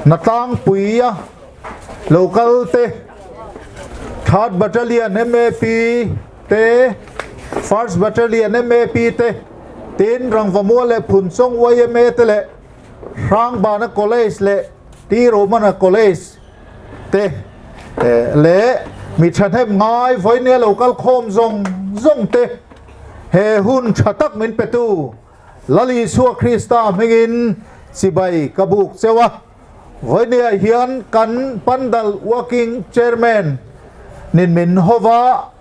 Hnatlangpuia lo kal te, Third Battalion MAP te, First Battalion MAP te, tin Rangvamual leh Phunchawng yma te leh Hrangbana College leh T Romana College te leh mi thahnem ngai vawinia lo kal khawm zawng zawng te he hun tha tak min petu Lal Isua Krista hmingin chibai ka buk cheu a. Vawinia hian kan Pandal Working Chairman nin min hova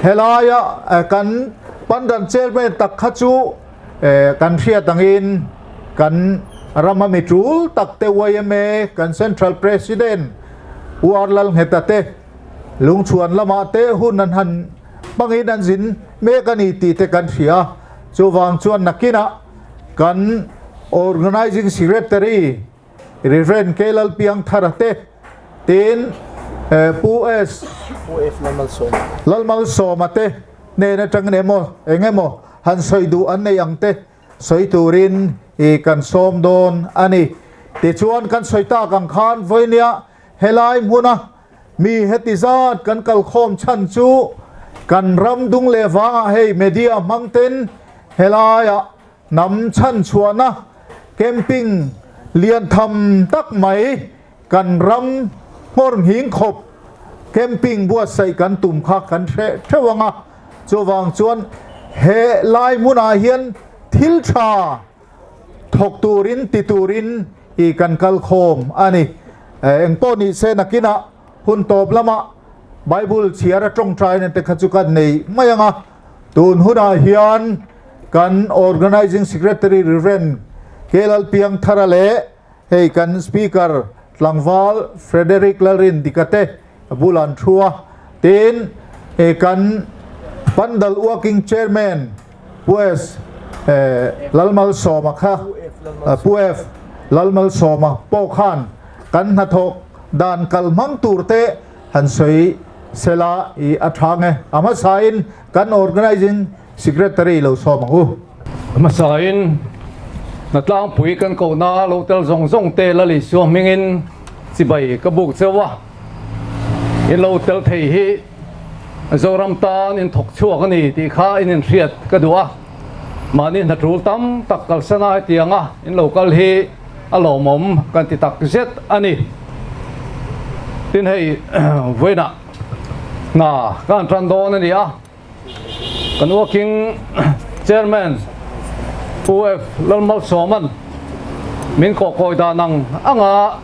helaia kan Pandal Chairman tak kha chu kan hriat angin kan rama mi tul tak te yma kan Central President U R Lalngheta te lungchhuan lamah te hun an han hmangin an zin mek a ni tih te kan hria. Chuvang chuan nakinah kan Organising Secretary Rev. K. Lalpiangthara te tin Pu S. Lalmalsawma te hnen atangin emaw eng emaw han sawi duh an nei ang te sawi turin i kan sawm dawn a ni. Tichuan kan sawi tak ang khan vawinia helai hmuna Mi heti zat kan kalkhawm chhan chu kan ram dung leh vangah hei media hmang ten helaiah hnam chhan chhuahna camping lian tham tak mai kan ram nghawr nghing khawp camping buatsaih kan tum kha kan hreh theuh ang a, chuvang chuan he lai hmunah hian thil tha thawk turin ti turin i kan kal khawm a ni. Eng pawh ni se nakinah hun tawp lamah Bible chhiar a tawngtaina te kha chu kan nei mai ang a. Tun hunah hian kan Organising Secretary Rev. K. Lalpiangthara leh hei kan Speaker tlangval Frederick Lalrindika te a bulah an thu a. Tin, kan Pandal Working Chairman Pu S. Lalmalsawma kha, Pu F. Lalmalsawma pawh khan kan hnathawk dan kal hmang tur te han sawi sela i a tha nge. A hmasain kan Organising Secretary lo sawm ang u. A hmasain hnatlangpui kan kohna lo tel zawng zawng te Lalisua hmingin chibai ka buk cheu a. In lo tel thei hi Zoram tan in thawk chhuak a ni tih kha in inhriat ka duh a, mahni hna tul tam tak kalsan a hetiang a in lo kal hi a lawmawm kan ti tak zet a ni. Tin hei vawiinah hna ka han tan dawn a ni a, kan working chairman Pu F Lalmalsawman min kawhkawi dan ang anga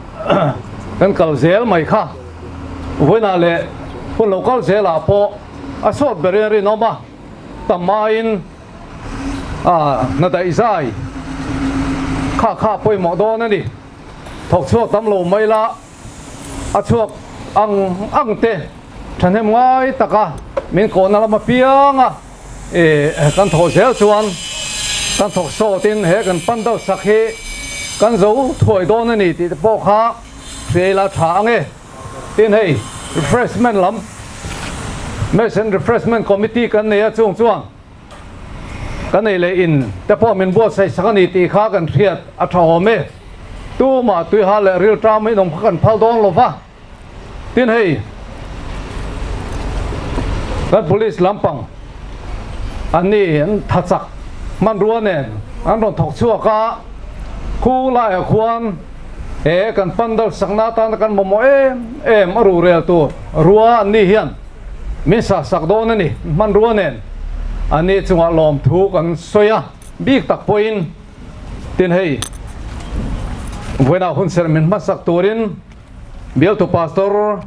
kan kal zel mai kha vawiinah leh hun lo kal zelah pawh a sawt berin a rinawm a, tam aiin a hna daih zai kha kha pawimawh dawn a ni. Thawk chhuak tam lo mai la. A chhuak ang ang te thahnem ngai taka min kawhna lam apiang a, ih kan thawh zel chuan kan thawk sawtin he kan pandal sak hi kan zo thuai dawn a ni tih te pawh kha hria ila tha ang e. Tin hei refreshment lam Mess and Refreshment Committee kan nei a chung chuan Kan ei leh in te pawh min buatsaih sak a ni tih kha kan hriat a tha awm e. Tumah tuiha leh rilṭam in awm kha kan phal dawn lo va. Tin hei kan police lampang an ni an tha chak hmanrua nen an rawn thawk chhuak a, khu laiah khuan he kan pandal sakna atana kan mamawh em em a rurel tur rua an ni hian Min sah sak dawn a ni, hmanrua nen a ni chungah lawmthu kan sawi a, bik tak pawhin tin hei vawiinah hun serh min hmasak turin bialtu Pastor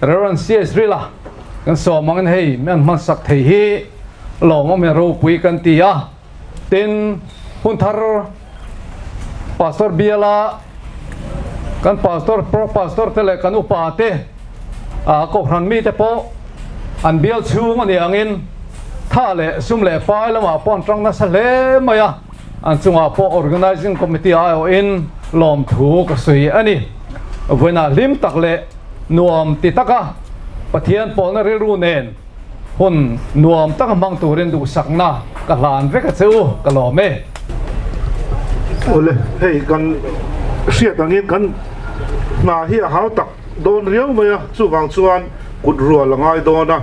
Rev. CS Rila kan sawm angin hei min an hmasak thei hi lawmawm hian ropui kan ti a, tin hun thar Pastor biala kan Pastor, Pro Pastor te leh kan upa te a kohhran mite pawh an bial chhung a ni angin tha leh sum leh pai lamah pawh an tang nasa hle mai a, an chungah pawh Organising Committee aiawhin lawmthu ka sawi a ni. Vawiinah hlim tak leh nuam ti taka Pathian pawlna rilru nen hun nuam taka hmang turin duhsakna ka hlan vek a che u, ka lawm e. Awle, hei kan. hriat angin kan hna hi a hau tak dawn riau mai a, chuvang chuan kut rual a ngai dawn a.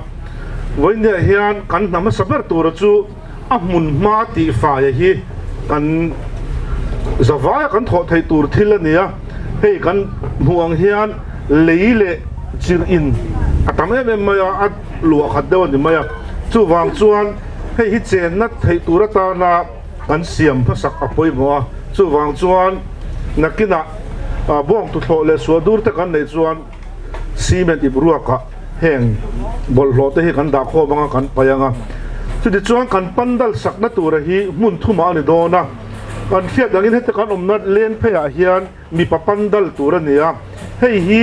Vawinia hian kan hna hmasa ber tura chu a hmun hma tih faia hi kan zavaia kan thawh theih tur thil a ni a, hei kan hmuh ang hian lei leh chirh in a tam em em mai a, a luah khat deuh a ni mai a, chuvang chuan hei hi chenna theih tur atana kan siam hmasak a pawimawh a, chuvang chuan nakinah bawng tuthlawh leh suah dur te kan neih chuan cement ip ruakah heng bawlhhlawh te hi kan dah khawm anga kan paih anga chutichuan kan pandal sakna tura hi hmun thumah a ni dawn a, kan hriat angin heta kan awmna leng pheiah hian mipa pandal tur a ni a, hei hi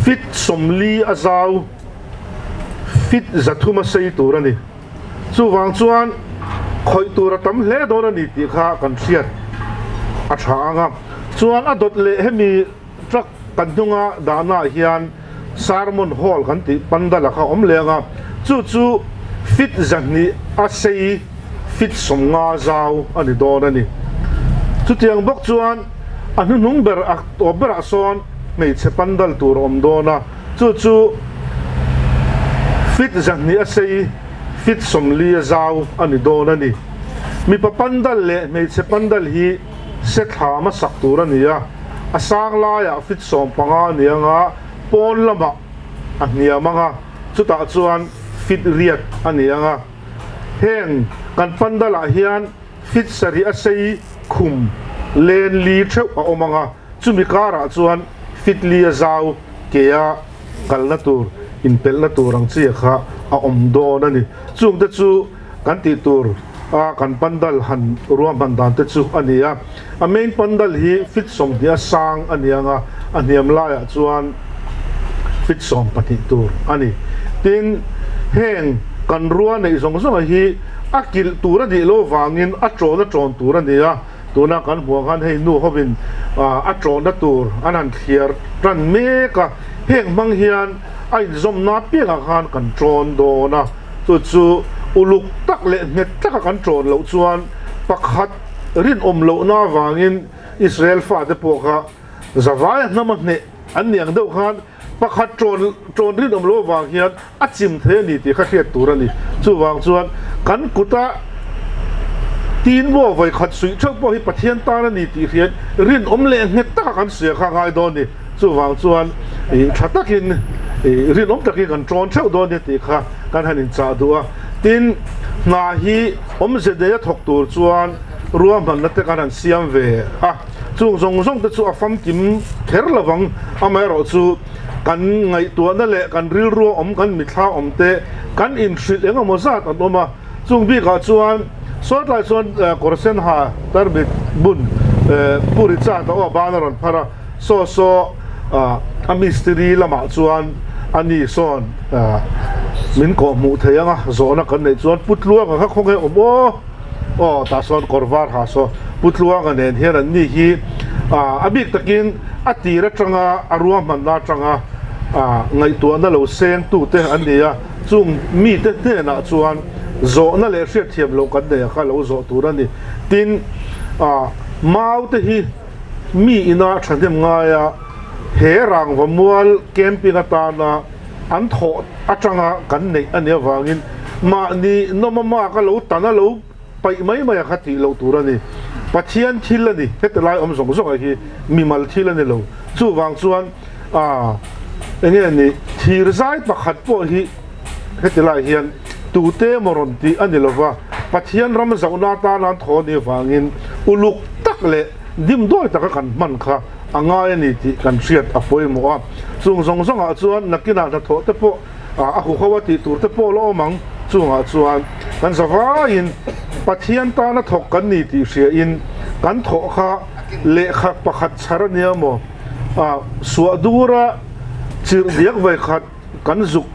feet 40 a zau feet 300 a sei tur a ni. Chuvang chuan khawih tur a tam hle dawn a ni tih kha kan hriat a tha ang a. Chuan a dawt leh hemi truck kan hnunga dahnaah hian Sermon Hall kan tih pandal a kha awm leh ang a, chu chu feet 200 a sei feet 50 zau a ni dawn a ni. Chutiang bawk chuan a hnuhnung ber a tawp berah sawn hmeichhe pandal tur a awm dawn a. Chu chu feet 200 a sei, feet 40 a zau a ni dawn a ni. Mipa pandal leh hmeichhe pandal hi se thla hmasak tur a ni a, a sang laiah feet 15 a ni ang a, pawn lamah a hniam ang a, chutah chuan feet 8 a ni ang a. Heng kan pandalah hian feet 7 a sei khum len li theuh a awm ang a, Chumi karah chuan Fitli a zau kea kalna tur, inpelhna tur ang chi kha a awm dawn a ni. Chungte chu kan tih tur a kan pandal han ruahman dan te chu a ni a. A main pandal hi fit 20 a sang a ni ang a, a hniam laiah chuan fit 12 tur a ni. Tin, heng kan rua neih zawng zawnga hi a kilh tur a nih loh vangin a ṭawn a ṭawn tur a ni a. Tuna kan hmuh ang khan hei nu hovin a ṭawhna tur an han thliar ṭan mek a, heng hmang hian a inzawmna apiangah khan kan ṭawn dawn a, chu chu uluk tak leh nghet taka kan ṭawn loh chuan pakhat rinawm lohna avangin Israel fate pawh kha zavaia hnama hneh an ni ang deuh khan Pakhat ṭawn ṭawn rinawm lo avang hian a chim thei a ni tih kha hriat tur a ni. Chuvang chuan kan kuta tin maw vawi khat suih ṭheuh pawh hi Pathian tan a ni tih hriat rinawm leh nghet taka kan suih kha a ngai dawn a ni. Chuvang chuan ih ṭha takin ih rinawm takin kan ṭawn ṭheuh dawn a ni tih kha kan han inchah duh a. Tin, hna hi awmze neia thawk tur chuan ruahmanna te kan han siam ve a. Chung zawng zawng te chu a famkim kher lo vang, amaherawh chu kan ngaihtuahna leh kan rilrua awm, kan mithla awm te kan inhrilh eng emaw zat an awm a. Chung bikah chuan sawtlai chuan kawr sen ha tarmit bun puri chat a aw ban a rawn phar a, saw saw a mistiri lamah chuan a ni sawn min kawhhmuh thei ang a, zawhna kan neih chuan Pu Tluanga kha khawnge awm aw? Aw tah sawn kawr var ha saw Pu Tluanga nen hian an ni hi a bik takin a tir atanga a ruahmanna atanga ngaihtuahna lo seng tute an ni a, chung mite hnenah chuan zawhna leh hriatthiam loh kan nei a kha lo zawh tur a ni. Tin, mau te hi mi ina thahnem ngaia he rangva mual camping atana an thawh atanga kan neih a nih avangin mahni nawma mak a lo tan a lo paih mai mai a kha tih loh tur a ni. Pathian thil a ni, heti lai awm zawng zawng ah hi mimal thil a ni lo. Chuvang chuan ah enge ni thir zai pakhat pawh hi heti lai hian tute emaw rawn tih a ni lova, Pathian ram zauhna atana an thaw a nih avangin uluk tak leh dimdawi taka kan hman kha a ngai a ni tih kan hriat a pawimawh a. Chung zawng zawngah chuan nakinah hnathawh te pawh a huho a tih tur te pawh la awm ang. Chungah chuan kan zavaiin Pathian tana thawk kan ni tih hriain kan thawh kha lehkha pakhat chhar a nia maw? Suah dura chirh diak ve khat kan zuk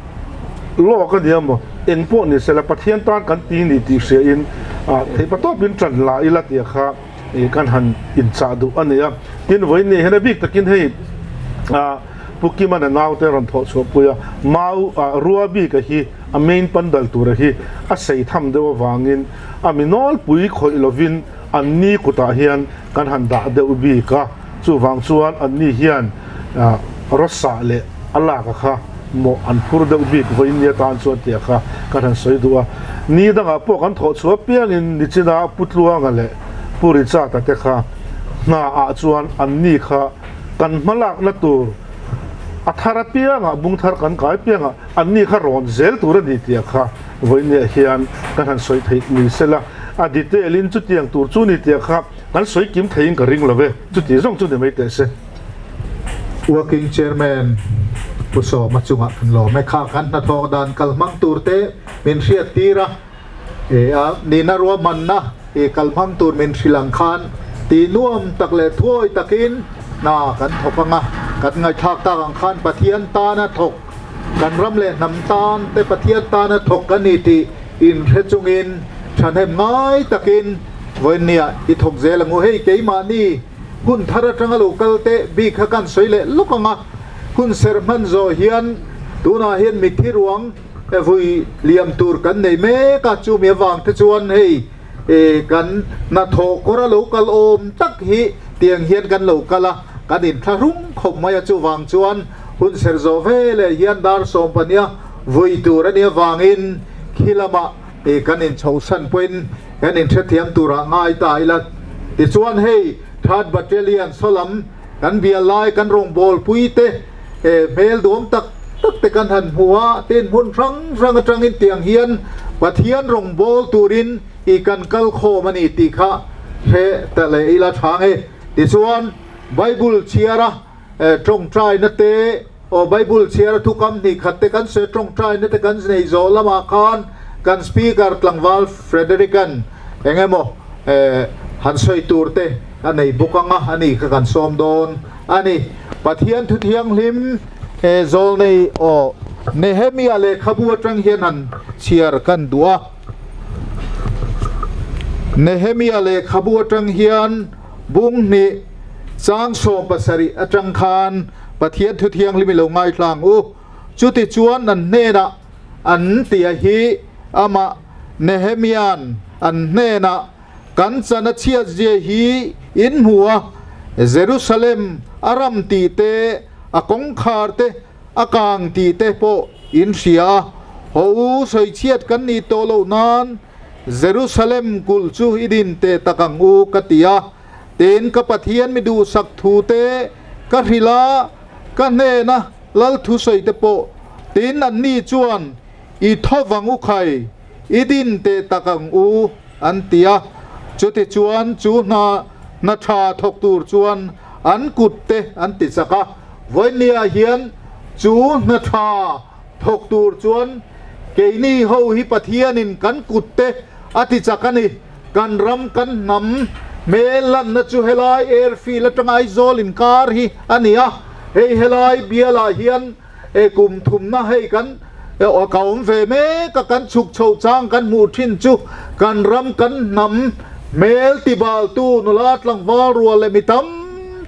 lawk a nia maw? Eng pawh ni sela Pathian tan kan ti ni tih hriain theihpatawpin ṭan la ila tih kha ih kan han inchah duh a ni a, tin vawiin ni hian a bik takin hei ah Pu Kimana naute rawn thawh chhuah pui a, mau ah rua bika hi a main pandal tura hi a sei tham deuh avangin a mi nawlpui khawih lovin Anni kutah hian kan han dah deuh bik a, chuvang chuan anni hian rawsah leh a lak a kha mawh an phur deuh bik vawiin ni atan chuan tih a kha kan han sawi duh a. Ni dangah pawh kan thawh chhuah piangin nichina Pu Tluanga leh Pu Richard-a te kha hnaah chuan anni kha kan hmalakna tur a thar apiangah bung thar kan kai piangah anni kha rawn zel tur a ni tih a kha vawiin niah hian kan han sawi theih ni sela a detail in chutiang tur chu ni tih kha kan sawi kim theiin ka ring lo ve, chuti zawng chu ni mai teh se. Working Chairman Pu Sawma chungah kan lawm e, kha kan hnathawk dan kal hmang tur te min hriat tir a, e a nihna ruahmanna i kal hmang tur min hrilh ang khan ti nuam tak leh thuawi takin hna kan thawk ang a, kan ngaihthlak tak ang khan Pathian tana thawk Kan ram leh hnam tan te Pathian tana thawk a ni tih inhre chungin thahnem ngai takin vawiinnia i thawk zel ang u. Hei keimahni hun thar atanga lo kal teh bik kha kan sawi leh lawk ang a, hun serh hman zawh hian tunah hian mitthi ruang vui liam tur kan nei mek a, chumi avang te chuan hei kan hnathawh kawr a lo kal awm tak hi tiang hian kan lo kal a, kan inthlahrung khawp mai a, chuvang chuan Hun serh zawh ve leh hian dar sawmpania vui tur a nih avangin khi lamah kan inchhosan pawhin kan inhrethiam turah ngai ta ila. Tichuan hei Third Battalion sawlam kan bial lai kan rawngbawlpui te hmel duam tak tak te kan han hmu a, tin hmun hrang hrang atangin tiang hian Pathian rawngbâwl turin i kan kal khawm a ni tih kha hre ta leh ila tha nge. Tichuan Bible chhiara Tawngtaina te, aw Bible chhiar a thukam hnih khat te kan sawi a, tawngtaina te kan nei zawh lamah khan kan Speaker tlangval Frederick-a'n eng emaw han sawi tur te a nei bawk ang a, ani kha kan sawm dawn a ni. Pathian thu thianghlim zawlnei aw Nehemia lehkhabu atang hian han chhiar kan duh a. Nehemia lehkhabu atang hian Bung hnih chang 70 atang khan Pathian thu thianghlim i lo ngaithlang u. Chuti chuan an hnenah an tia hi amah Nehemia'n an hnenah kan chan a chhiat zia hi in hmu a, Jerusalem a ram tih te, a kawngkhar te a kang tih te pawh in hria a, haw u sawichhiat kan nih tawh loh nan Jerusalem kulh chu i din teh tak ang u, ka ti a. Tin, ka Pathian mi duhsak thu te ka hrilh a, ka hnena lal thusawi te pawh. Tin, anni chuan, I tho vang u khai, i din teh tak ang u, an ti a. Chutichuan, chu hna hna tha thawk tur chuan an kut te an ti chak a. Vawinia hian chu hna tha thawk tur chuan keini ho hi Pathianin kan kut te a ti chak a ni. Kan ram kan hnam hmel lanna chu helai airfield atanga Aizawl inkar hi a ni a, hei helai bialah hian kum thumna hei kan ka awm ve mek a, kan chhuk chho chang kan hmuh thin chu kan ram kan hnam hmel tibaltu nula tlangval rual leh mi tam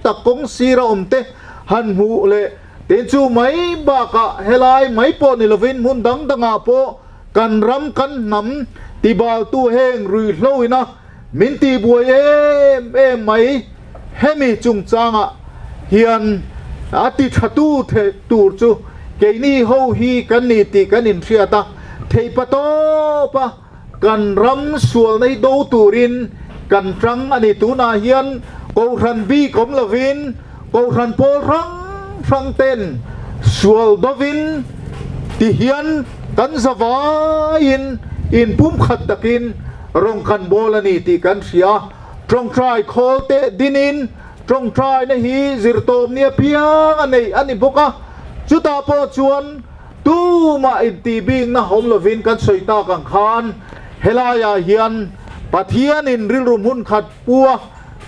tak kawng sira awm te han hmuh leh Tin chu mai bakah helai mai pawh ni lovin hmun dang dangah pawh kan ram kan hnam tibaltu heng ruihhlo ina min tihbuai em em mai. Hemi chungchangah hian a ti thatu theih tur chu keini ho hi kan ni tih kan inhriat a, theipa tawpa kan ram sualna hi do turin kan tang a ni. Tunah hian Kohhran bik awm lovin Kohhran pawl hrang hrang ten sual dovin ti hian kan zavaiin inpumkhat takin rawng kan bawl a ni tih kan hria. Tawngtai khawl teh dinin tawngtaina hi zirtawmni apiang a neih a ni bawk a, chutah pawh chuan Tumah intihbikna awm lovin kan sawi tak ang khan helaiah hian Pathianin rilru hmun khat pu a,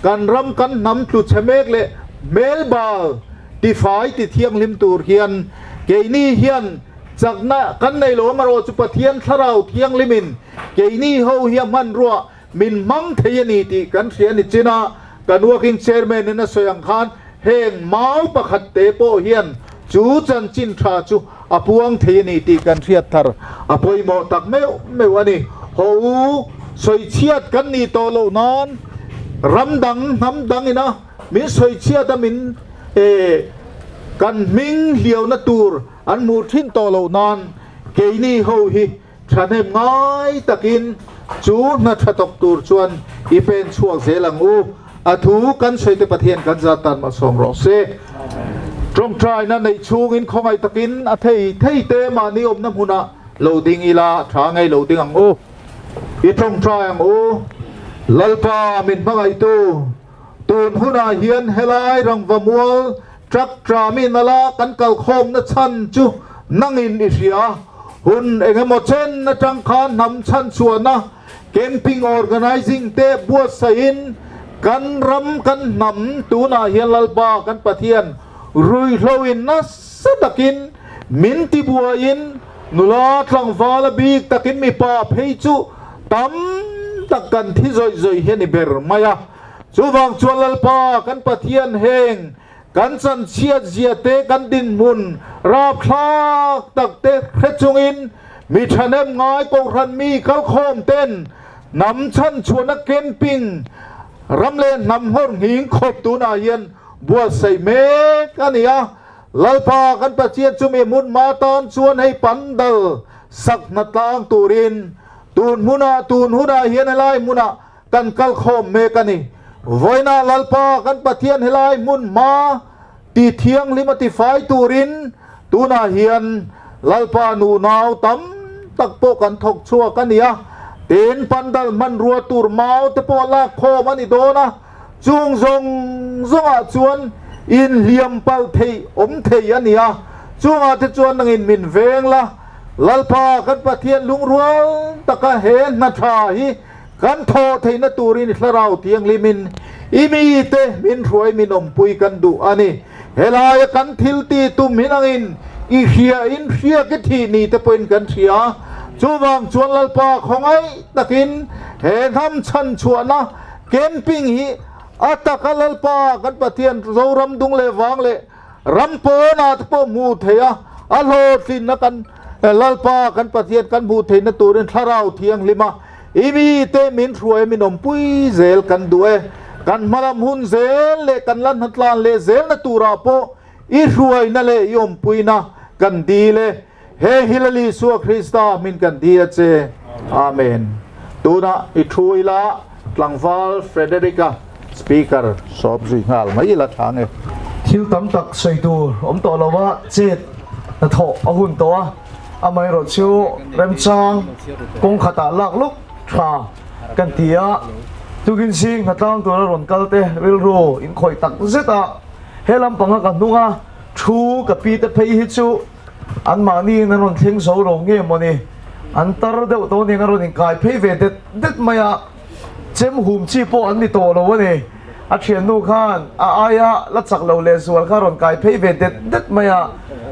kan ram kan hnam tlu chhe mek leh hmelbal tifai ti thianghlim tur hian keini hian chakna kan nei lo amarawh chu Pathian thlarau thianghlimin keini ho hi a hmanruah Min hmang thei a ni tih kan hria ni chin a, kan working chairman in a sawi ang khan heng mau pakhat te pawh hian chu chanchin tha chu a puang thei a ni tih kan hriat thar a pawimawh tak meuh meuh a ni. Haw u, sawichhiat kan nih tawh loh nan Ram dang, hnam dang ina min sawi chhiat a min kan hming hliauna tur an hmuh thin tawh loh nan keini ho hi thahnem ngai takin chu hna tha tawk tur chuan i pen chhuak zel ang u. A thu kan sawi te Pathian kan zat tan malsawm rawh se. Tawngtaina neih chhungin khawngaih takin a thei thei te mahni awmna hmunah lo ding ila tha ngei lo ding ang u. I tawngtai ang u. Lalpa min hmangaihtu, tun hunah hian helai rangva mual truck tram in ala kan kalkhawmna chhan chu nangin i hria. Hun engemaw chen atang khan hnam chhanchhuahna camping organising te buatsaihin kan ram kan hnam tunah hian Lalpa kan Pathian ruihhloin nasa takin min tibuaiin Nula tlangval a bik takin mipa phei chu tam tak kan thi zawih zawih hi a ni ber mai a. Chuvang chuan Lalpa kan Pathian heng kan chanchhiat zia te kan dinhmun rapthlak tak te hre chungin mi thahnem ngai Kohhran mi kalkhawm ten hnam chhanchhuahna camping ram leh hnam nghawr nghing khawp tunah hian buatsaih mek a ni a. Lalpa kan Pathian chumi hmun hma tan chuan hei pandal sak hna tlang turin tun hmunah tun hunah hian helai hmunah kan kal khawm mek a ni. Vawiinah Lalpa kan Pathian helai hmun hma ti thianghlim a tifai turin tunah hian Lalpa nunau tam tak pawh kan thawk chhuak a ni a, tin pandal hmanrua tur mau te pawh lak khawm a ni dawn a. Chung zawng zawngah chuan inhliam palh theih awm thei a ni a, chungah te chuan nangin min veng la, Lalpa kan Pathian lungrual taka he hna tha hi kan thawh theihna turin i Thlarau Thianghlimin i mite min hruai min awmpui kan duh a ni. Helaia kan thil ti tum hi nangin i hria in hriak i thih ni te pawhin kan hria. Chuvang chuan Lalpa khawngaih takin he hnam chhanchhuahna Camping hi a taka Lalpa kan Pathian Zoram dung leh vang leh ram pawnah te pawh hmuh theih a, a hlawhtlinna kan Lalpa kan Pathian kan hmuh theihna turin Thlarau Thianghlim a i mite min hruai min awmpui zel kan duh e. Kan hmalam hun zel leh kan la hnatlan leh zelna turah pawh i hruaina leh i awmpuina kan dil e. He hi Lal Isua Krista hmin kan di a che. Amen. Tunah i thu ila tlangval Frederick-a speaker sawp zui nghal mai ila tha nge. Thil tam tak sawi tur awm tawh lo a, chet hnathawh a hun tawh a, amaherawh chu remchang kawng khatah lak lawk tha kan ti a, tukin zing hnatlang tura rawn kal te rilru inkhawih tak zet a, he lampanga ka hnung a thu ka pi te phei hi chu An mahniin an rawn thleng zo lo nge mawni, an tar deuh tawh nen a rawn inkai phei ve det det mai a, chem hum chi pawh an ni tawh lo a ni. A thiannu khan a aia la chak lo leh zual kha a rawn kai phei ve det det mai a,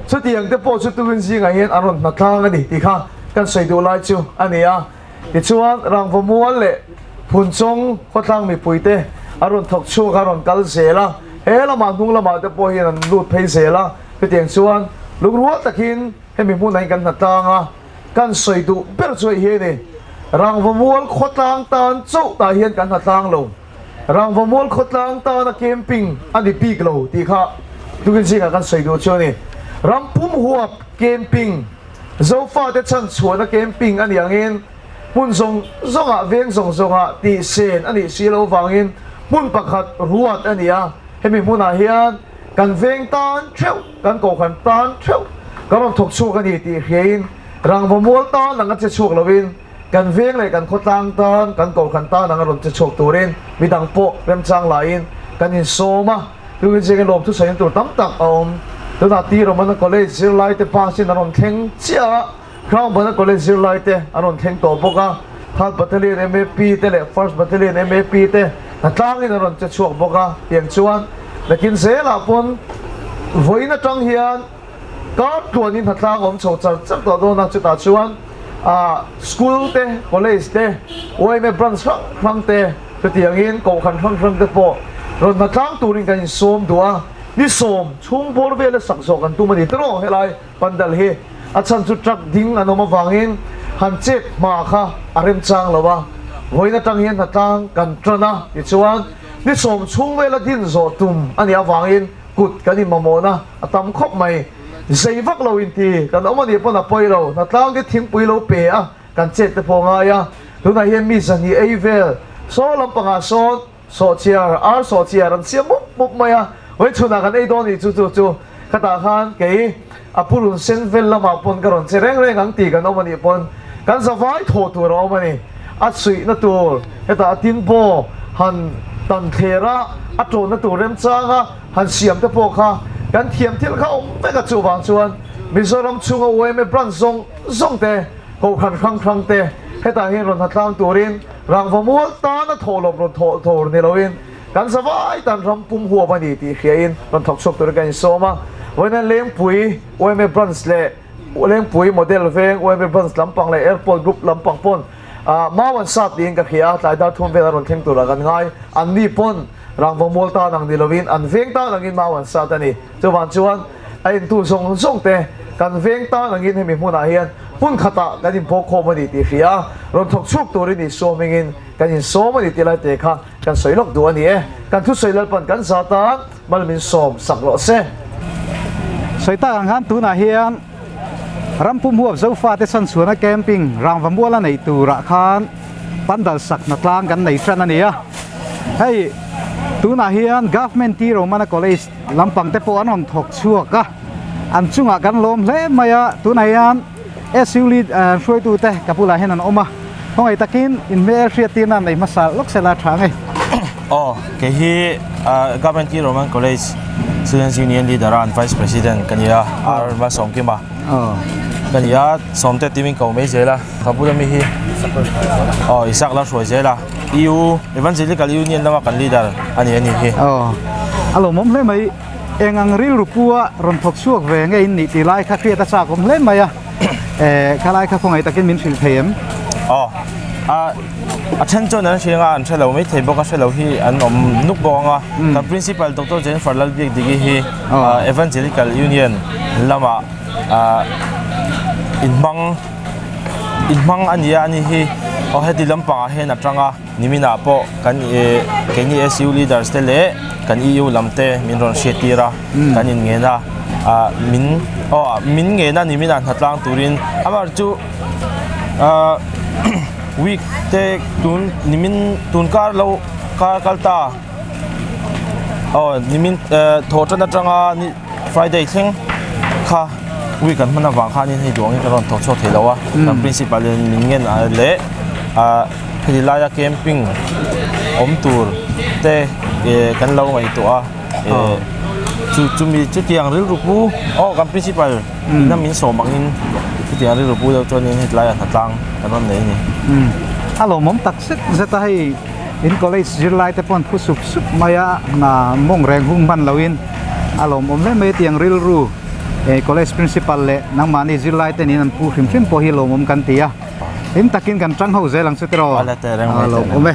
chutiang te pawh chu tukin zingah hian an rawn hna tlang a ni tih kha kan sawi duh lai chu a ni a. Tichuan Rangva Mual leh Phunchawng khawtlang mipuite a rawn thawk chhuak a rawn kal zel a, he lamah hnung lamah te pawh hian an lut phei zel a, chutiang chuan lungrual takin hemi hmunah hian kan hna tlang a, kan sawi duh ber chu hei hi a ni, Rangva Mual khawtlang tan chauh tah hian kan hna tlang lo, Rangva Mual khawtlang tana camping a ni bik lo tih kha tukin zingah kan sawi duh chu a ni. Ram pum huap camping. Zofate chhan chhuahna camping a nih angin hmun zawng zawngah veng zawng zawngah tih sen a nih si loh vangin hmun pakhat ruat a ni a, hemi hmunah hian kan veng tan theuh, kan kohhran tan theuh kan rawn thawk chhuak a ni tih hriain rangva mual tan anga che chhuak loin kan veng leh kan khawtlang tan, kan kohhran tan anga rawn che chhuak turin midang pawh remchang laiin kan insawm a. Tukin zingin lawm thusawiin tur tam tak a awm. Tunah T Romana College zirlaite bus in an rawn thleng chiah a, Crown Bana College zirlaite an rawn thleng tawh bawk a, Third Battalion MAP te leh First Battalion MAP te hnatlangin an rawn che chhuak bawk a, tiang chuan nakin zelah pawn vawiin atang hian kar tluanin hnatlang a awm chho char char tawh dawn a, chutah chuan ah school te, college te, yma branch hrang hrang te chutiangin kohhran hrang hrang te pawh rawn hnatlang turin kan insawm duh a, ni sawm chhung bawr vela sak zawh kan tum a ni tiraw helai pandal hi a chhan chu truck ding an awm avangin han chet hma kha a remchang lo a, vawiin atang hian hnatlang kan tan a tichuan. Ni sawm chhung vela din zawh tum a nih avangin kut kan inmamawhna a tam khawp mai. Zei vak lo inti kan awm a nih pawn a pawi lo, hnatlang te thingpui lo pe a kan chet te pawh a ngai a. Tunah hian mi zahnih ei vel saw lampangah sawn sawhchiar, ar sawhchiar an siam mup mup mai a, vawi chhunah kan ei dawn nih chu chu chu khatah khan kei a purun sen vel lamah pawn ka rawn che reng reng ang tih kan awm a nih pawn kan zavai thawh tur a awm a ni. A suihna tur hetah a tin paw han tan thler a, a tawnna tur remchanga han siam te pawh kha kan thiam thil kha awm vek a, chuvang chuan Mizoram chhunga yma branch zawng zawng te, Kohhran hrang hrang te hetah hian rawn hatlang turin rangva mual tana thawhlawm rawn thawh tur ni loin kan zavai tan ram pum huam a ni tih hriain rawn thawk chhuak turin kan insawm a. Vawiin Lengpui yma Branch leh Lengpui Model Veng yma Branch lampang leh Airport Group lampang pawn mau an sat tiin ka hria a, tlai dar thum vel a rawn thleng turah kan ngai. Anni pawn rangva mual tan ang ni loin an veng tan angin mau an sat a ni. Chuvang chuan a entu zawng zawng te kan veng tan angin hemi hmunah hian hmun khatah kan inpawh khawm a ni tih hria a, rawn thawk chhuak turin Isua hmingin kan insawm a ni tih lai te kha kan sawi lawk duh a ni e. Kan thusawi Lalpan kan za tan mal min sawm sak rawh se. Sawi tak ang khan tunah hian Rampum huap Zofate chhanchhuahna camping Rangva muala neih turah khan pandal sak hna tlang kan nei tan a ni a. Hei tunah hian Government T Romana College lampang te pawh an rawn thawk chhuak a, an chungah kan lawm hle mai a, tunah hian SU lead hruaitu te ka bulah hian an awm a, khawngaih takin inhmel hriat tirna an nei hmasa lawk sela tha ngei. Aw, kei hi Government T Roman College Students Union Leader a an Vice President ka ni a, R Malsawmkima ka ni a, Sawmte timin ko mai zel a, ka bula mi hi aw Isaac Lalhruai zel a. EU Evangelical Union lama kan leader a ni a nih hi. Aw, a lawmawm hle mai. Eng ang rilru pu a rawn thawk chhuak ve nge in nih tih lai kha hriat a chak awm hle mai a. Eh, khalai kha khawngaih takin min hrilh thei em? Aw, a a then chuan an hria anga an hre lo mai thei bawk a, hre lo hi an awm nuk bawk ang a. Kan Principal Doctor Jennifer Lalbiakdiki hi Evangelical Union lamah inhmang inhmang a ni a ani hi aw heti lampangah hian a tang a niminah pawh kan ih keini S U leaders te leh kan E U lam te min rawn hriat tir a kan in ngen a ah min aw min ngen a niminah hna tlang turin amah chu ah week te tun nimin tun kar lo kar kal ta aw nimin eh thawh tan atanga ni. Friday thleng kha week an hman avang khanin hei duangin kan rawn thawk chhuak thei lo a, kan principal in min ngen leh ah heti laia camping awm tur te eh kan lo ngaihtuah a eh chu chumi chutiang rilru pu aw kan principal ina min sawm angin chutiang rilru pu deuh chuanin heti laiah hnatlang kan rawn nei a ni. A lawmawm tak zet zet a hei in college zirlai te pawh an phu sup sup mai a hna mawng reng hung hman loin. A lawmawm hle mai tiang rilru eh college principal leh nangmahni zirlai te niin an pu hrim hrim pawh hi lawmawm kan ti a, hlim takin kan tang ho zel ang chu tiraw? A lawmawm e.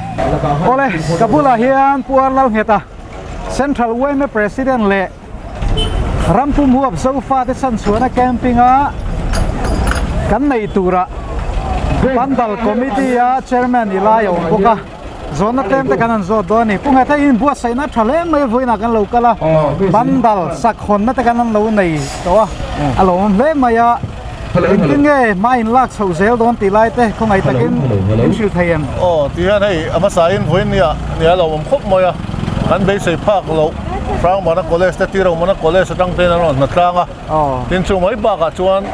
Awle, ka bulah hian Pu Arlalngheta, Central yma President leh Rampum huap Zofa te chhanchhuahna camping a kan nei turah Pandal Committee a Chairman i lai a awm bawk a. Zawnna tlem te kan han zawt dawn a ni. Pu Nghetha in buatsaihna a tha hle mai a vawiinah kan lo kal a, Bandal sakhawnna te kan han lo nei tawh a, a lawmawm hle mai a. Engtin nge hma in lak chhoh zel dawn tih lai te khawngaih takin min hrilh thei em? Aw ti hian hei a hmasain vawiin nia nia a lawmawm khawp mai a, kan beisei phak loh Hrangmana College te Tiromana College atang tein an rawn hna tlang a. Tin chu mai bakah chuan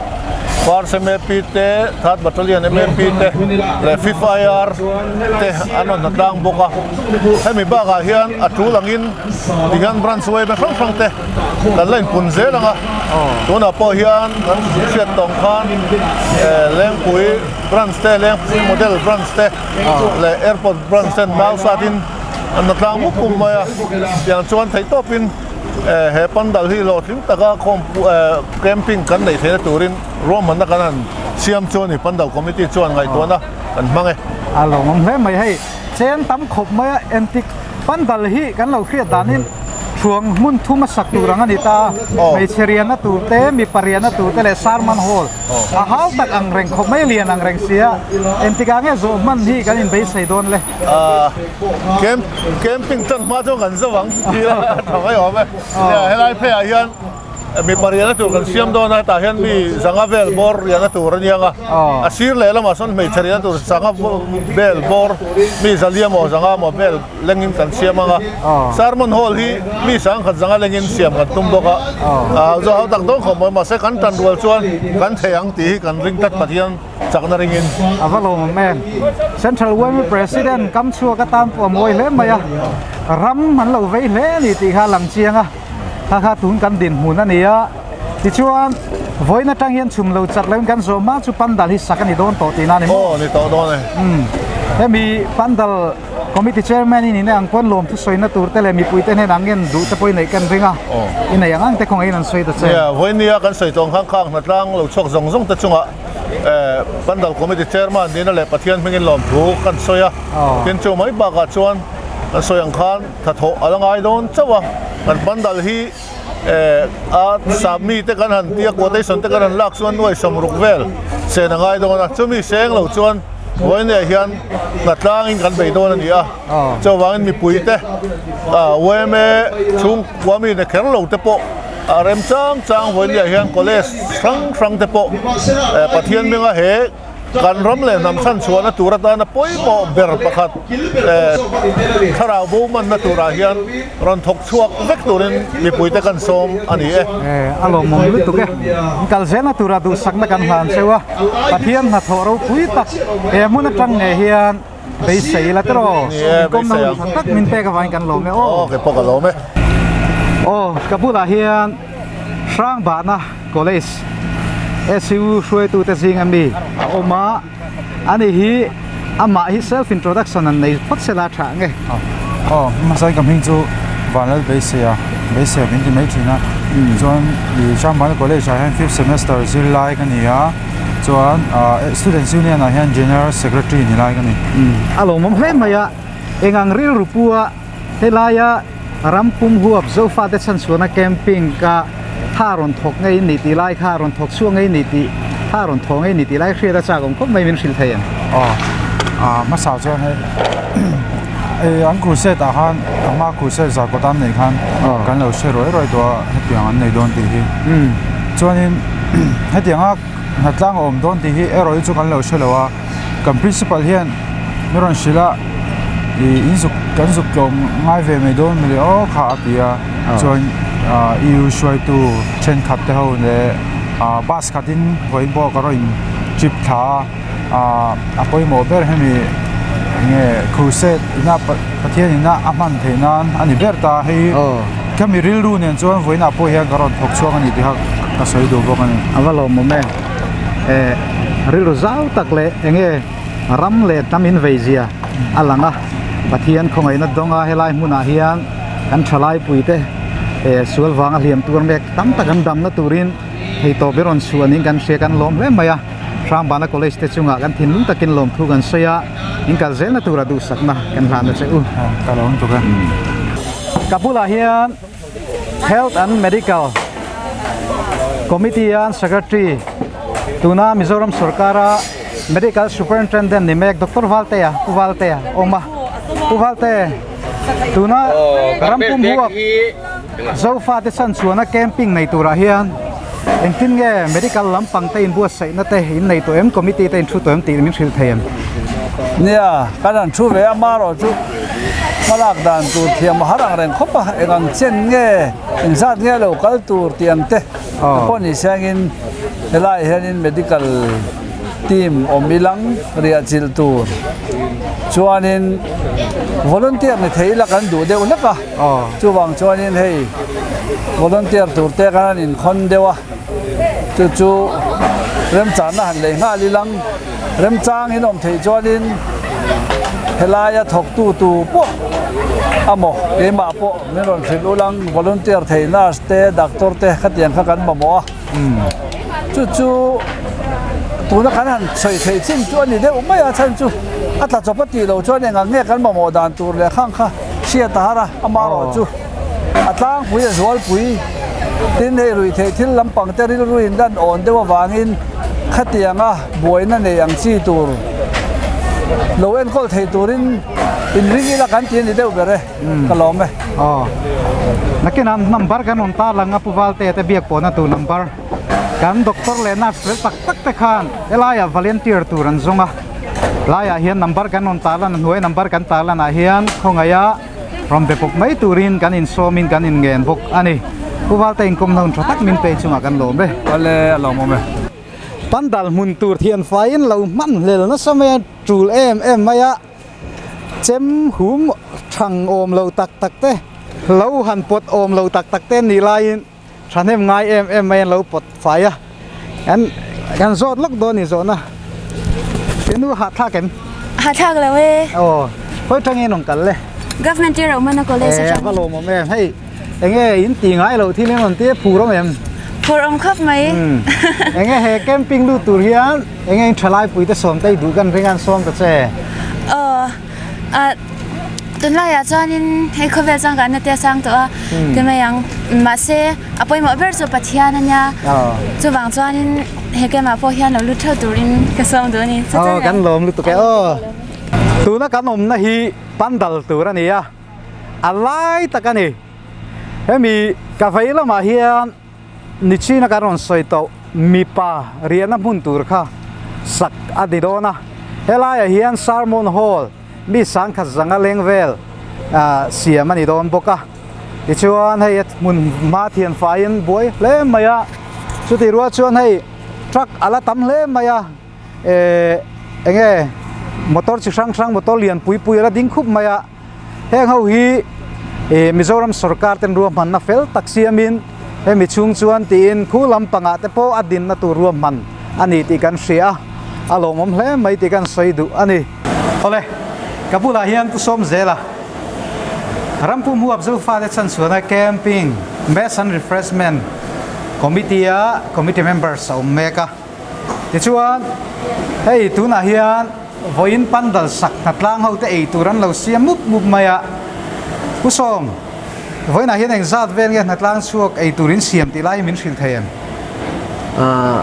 First MAP te, Third Battalion MAP te leh Fifth IR te an rawn hnatlang bawk a. Hemi bakah hian a tul angin tihian branch yma hrang hrang te kan la inpun zel ang a. Tunah pawh hian kan hriat tawng khan Lengpui branch te, Lengpui model branch te leh Airport branch ten nau satin an hnatlang mup mup mai a. Tiang chuan theihtawpin. He pandal hi hlawhtling taka khawm camping kan neih theihna turin ruahmanna kan han siam chu a ni. Pandal committee chuan ngaihtuahna kan hmang e. A lawmawm hle mai hei, chen tam khawp mai a entik pandal hi kan lo hriat danin Thuang hmun thuma sak tur ang a ni ta a, hmeichhe riahna tur te, mipa riahna tur te leh Sermon Hall a hau tak ang reng khawp mai, lian ang reng sia. Engtikah nge zawh hman hi kan inbeisei dawn le? Camp camping tan hma chuan kan zo ang tih a tha mai awm e. Helai pheiah hian Mipa riahna tur kan siam dawn a, hetah hian mi zanga vel bawr riahna tur a niang a, a sir leh lamah sawn hmeichhe riahna tur zanga vel bawr mi zalia maw zanga maw vel lengin kan siam ang a, sermon hall hi mi sangkhat zanga lengin siam kan tum bawk a, zawh ho tak dawn khawp mai mahse kan tan rual chuan kan thei ang tih hi kan ring tlat Pathian chakna ringin. A va lawmawm em? Central Women President kam chhuak atan pawh a mawi hle mai a, ram an lo vei hle a ni tih kha a lang chiang a. Kha kha tun kan dinhmun a ni a, tichuan vawiin atang hian chhum lo chak loin kan zawh hma chu pandal hi sak a ni dawn tawh tihna a ni maw? Aw ni tawh dawn e. Umm hemi pandal committee chairman in ine ang pawn lawm thusawina tur te leh mipui te hnenah ngen duh te pawh i neih kan ring a, i nei ang ang te khawngaih in an sawi ta che. Nia, vawiin nia kan sawi tawh ang khan khang hnatlang lo chhuak zawng zawng te chungah pandal committee chairman nihna leh Pathian hmingin lawmthu kan sawi a, tin chu mai bakah chuan kan sawi ang khan, Hnathawh a la ngai dawn chauh a, kan pandal hi a sap mite kan han tia quotation te kan han lak chuan nuai sawmruk vel sen a ngai dawn a, chumi seng lo chuan vawiinah hian hnatlangin kan bei dawn a ni a, chuvangin mipuite yma chhungkua mite kher lo te pawh a rem chang chang vawiinah hian college hrang hrang te pawh Pathian hminga he Kan ram leh hnam chhan chhuahna tur atana pawimawh ber pakhat thlarau bo manna turah hian rawn thawk chhuak vek turin mipuite kan sawm a ni e. A lawmawm lutuk e. In kal zelna turah duhsakna kan hlan cheu a, Pathian hnathawh ropui tak he hmun atang ngei hian beisei ila tiraw? Ni e, Inkawmna beisei hun ang. tha tak min pek avangin kan lawm e aw. Aw, keipawh ka lawm e. Aw, ka bulah hian Hrangbahna College SU hruaitute zinga mi a awm a, ani hi amah hi self introduction an nei phawt sela tha nge. Aw, hmasa ka hming chu Vanlal Beiseia, Beiseia min ti mai thin a, chuan i Hrangbahna College ah hian fifth semester zirlai ka ni a, chuan Students Union ah hian General Secretary ni lai ka ni. A lawmawm hle mai a, eng ang rilru pua Helaia ram pum huap Zofate chhanchhuahna camping ka tha rawn thawk ngei in ni tih lai kha rawn thawk chhuak ngei ni tih tha rawn thaw ngei ni tih lai hriat a chak awm khawp mai min hrilh thei ang. Aw ah hmasa chuan hei ei an crusade ah khan a hma crusade zarkawt an neih khan kan lo hre ruai ruai tawh a hetiang an nei dawn tih hi chuanin hetianga hnatlang a awm dawn tih hi erawh hi chu kan lo hre lo a. Kan principal hian min rawn hrilh a ih in zuk kan zuk tlawm ngai ve mai dawn mawle aw kha a ti a chuan ah eu hruaitu thenkhat te ho leh ah bus khatin vawiin pawh ka rawn trip thla a ah a pawimawh ber hemi enge crusade ina Pathian ina a hman theih nan a ni ber ta hei khami rilru nen chuan vawiinah pawh hian ka rawn thawk chhuak a ni tih kha ka sawi duh bawk a ni. A va lawmawm em. Eh rilru zau tak leh enge ram leh hnam in vei zia a lang a, Pathian khawngaihna dawnga helai hmunah hian kan thalai pui te eh sual vanga hliam tur mek tam tak an damna turin theitawp i rawn chhuah niin kan hria kan lawm hle mai a, Hrangbana College te chungah kan thinlung takin lawmthu kan sawi a, in kal zelna tura duhsakna kan hlan a che u. Ka lawm tuk e. Ka bulah hian. Health and Medical Committee a Secretary tuna Mizoram sorkara Medical Superintendent ni mek Doctor Valtea Pu Valtea a awm a Pu Valte tuna rampum huap Zofa te chan chuana camping nei turah hian engtin nge medical lampang te inbuatsaihna te in nei tawh em committee te in thu tawh em tih min hrilh thei em? Nia, kan han thu ve a, marawh chu hmalak dan tur thiam a har ang reng khawp a, eng ang chen nge, eng zat nge lo kal tur tih ang te pawh ni siangin helaiah hianin medical team awm ilang riah chilh tur chuanin volunteer ni thei ila kan duh deuh hlek a, chuvang chuanin hei volunteer tur te khan an inkhawn deuh a, chu chu remchahna han lei nghal ilang. Remchang in awm theih chuanin helaia thawktu tu pawh a maw keimah pawh min rawn hrilh ul ang volunteer thei nurse te doctor te khatiang kha kan mamawh a chu chu tuna kan han sawi theih chin chu a ni deuh mai a chhan chu a tla chawp a tih loh chuan eng ang nge kan mamawh dan tur leh khang kha hriat a har a amaherawhchu. A tlangpui a zualpui tin hei ruihtheih thil lampang te rilru in lan awn deuh avangin khatianga buaina nei ang chi tur lo enkawl thei turin inring ila kan ti a ni deuh ber e, ka lawm e. Aw, nakinah number kan rawn tarlang a Pu Valte te biak pawhna tur number kan doctor leh nurse fel tak tak te khan helaiah volunteer tur an zawng a, laiah hian number kan rawn tarlan a hnuai number kan tarlan ah hian khawngaiha rawn be pawp mai turin kan insawmin kan inngen bawk a ni. Pu Valte inkawmna hun tha tak min pe chungah kan lawm e. Awle, a lawmawm e. Pandal hmun tur thian faiin lo hman hlel nasa mai a tul em em mai a, chem hum thang awm lo tak tak te, lo han pawt awm lo tak tak te an nih laiin thahnem ngai em em mai an lo pawt fai a, kan kan zawt lawk dawn ni zawhna inu hahthlak em? Hahthlak lo e. Aw, khawi tangin rawn kal le? Government i Romana College atangin. E, a va lawmawm em hei. Enge in ti ngai loh thil in rawn tia phur awm em? Phur awm khawp mai. Enge he camping lut tur hian enge in thalai pui te sawm te i duh kan ring a an sawm ta che? Aw ah tunlaiah chuanin hei khawvel chuan kan na te a sang tawh a ti mai ang mahse a pawimawh ber chu Pathian a nia chuvang chuanin he camp ah pawh hian lo lut theuh turin ka sawm duh a ni. Aw kan lawm lutuk e aw. Tuna kan awmna hi pandal tur a ni a. A lai tak a ni. Hemi ka vei lamah hian nichina kan rawn sawi tawh mipa riahna hmun tur kha sak a ni dawn a. Helaiah hian Sermon Hall mi sangkhat zanga leng vel siam a ni dawn bawk a. Tichuan hei a hmun hma thian faiin buai hle mai a. Chutih rual chuan hei truck a la tam hle mai a. Ehh enge motor chi hrang hrang motor lian pui pui a la ding khup mai a. Heng ho hi ih Mizoram sorkar ten ruahmanna fel tak siamin hemi chhung chuan tiin khu lampangah te pawh a dinna tur ruahman a ni tih kan hria a, a lawmawm hle mai tih kan sawi duh a ni. Awle, ka bulah hian Pu Sawmzela, Rampum huap Zofate chhanchhuahna Camping Mess and Refreshment Committee-a committee members a awm mek a. Tichuan, hei tunah hian vawiin pandal sak hnatlang ho te ei tur an lo siam mup mup mai a. Pu Sawm, vawiinah hian eng zat vel nge hnatlang chhuak ei tur in siam tih lai hi min hrilh thei em? Ahh,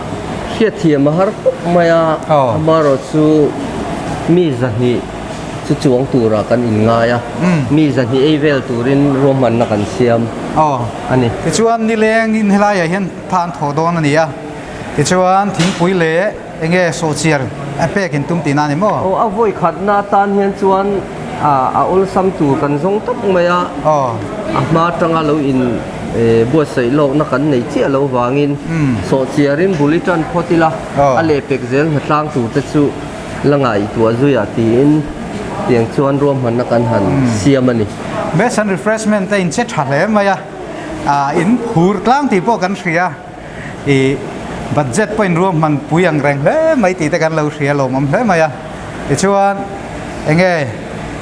hriatthiam a har khawp mai a, amaherawh chu mi zahnih chu chuang turah kan inngai a, mi zahnih ei vel turin ruahmanna kan siam a ni. Tichuan, nilengin helaiah hian tha an thawh dawn a ni a. Tichuan thingpui leh enge sawhchiar a pek in tum tihna a ni maw? Aw, a vawi khatna atan hian chuan a awlsam tur kan zawng tawp mai a, a hma atanga lo in buatsaih lawkna kan nei chiah lo vangin sawhchiarin bul i tan phawt ila, a lehpek zel hnatlang tur te chu la ngaihtuah zuiah tiin tiang chuan ruahmanna kan han siam a ni. Best and refreshment te in che tha hle mai a, in phur tlang tih pawh kan hria. I budget pawhin ruahman pui ang reng hle mai tih te kan lo hria lawmawm hle mai a. Tichuan enge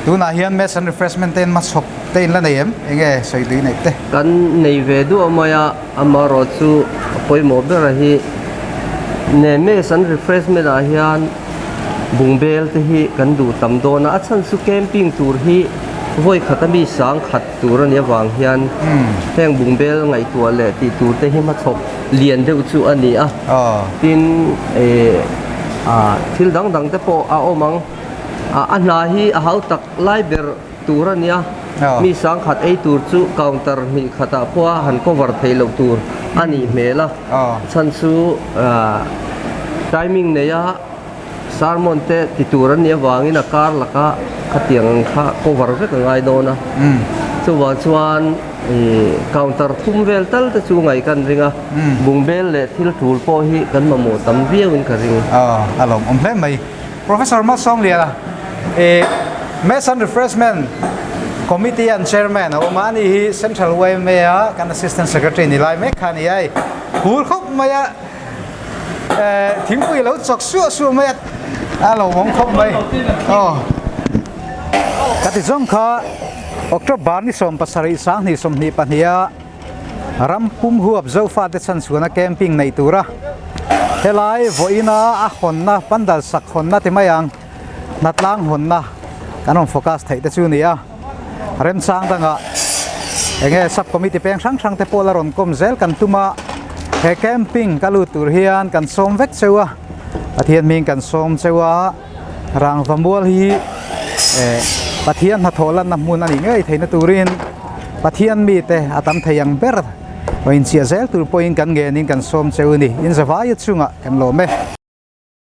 tunah hian mess and refreshment te in hmachhawp te in la nei em? Enge sawi tui neih te? Kan nei ve duah mai a, amaherawh chu a pawimawh ber a hi ne mess and refreshment ah hian bungbel te hi kan duh tam dawn a, a chhan chu camping tur hi vawi khat a mi sang khat tur a nih avang hian heng bungbel ngaihtuah leh tih tur te hi hmachhawp lian deuh chu a ni a, tin eh ah thil dang dang te pawh a awm ang, a hna hi a hau tak lai ber tur a nia, mi sangkhat ei tur chu counter hnih khatah pawha han cover theih loh tur a nih hmel a, chhan chu ah timing neia Sermon te ti tur an nih avangin a kar laka khatiang ang kha cover vek a ngai dawn a. Chuvang chuan counter thum vel tal te chu ngaih kan ring a, bungbel leh thil tul pawh hi kan mamawh tam viauin ka ring. A lawmawm hle mai. Professor Malsawmliana, i Mess and Refreshment Committee an Chairman a awm a, ani hi Central yma a kan Assistant Secretary ni lai mek kha a ni a, hur khawp mai a. Thingpui lo chawk suah suah mai a, a lo awm khawp mai. Aw. Ka ti zawng kha October ni 17 2022 a ram pum huap Zofate chhanchhuahna camping neih tura helai vawiina a hawnna pandal sak hawnna ti mai ang hnatlang hawnna kan rawn focus theih te chu a ni a. Remchang dangah Enge sub committee peng hrang hrang te pawh la rawn kawm zel kan tum a, he camping ka lut tur hian kan sawm vek cheu a, Pathian hming kan sawm cheu a, rangva mual hi eh Pathian hnathawh lanna hmun a nih ngei theihna turin Pathian mite a tam thei ang ber aw inchiah zel tur pawhin kan ngenin kan sawm cheu a ni, inzavaia chungah kan lawm e.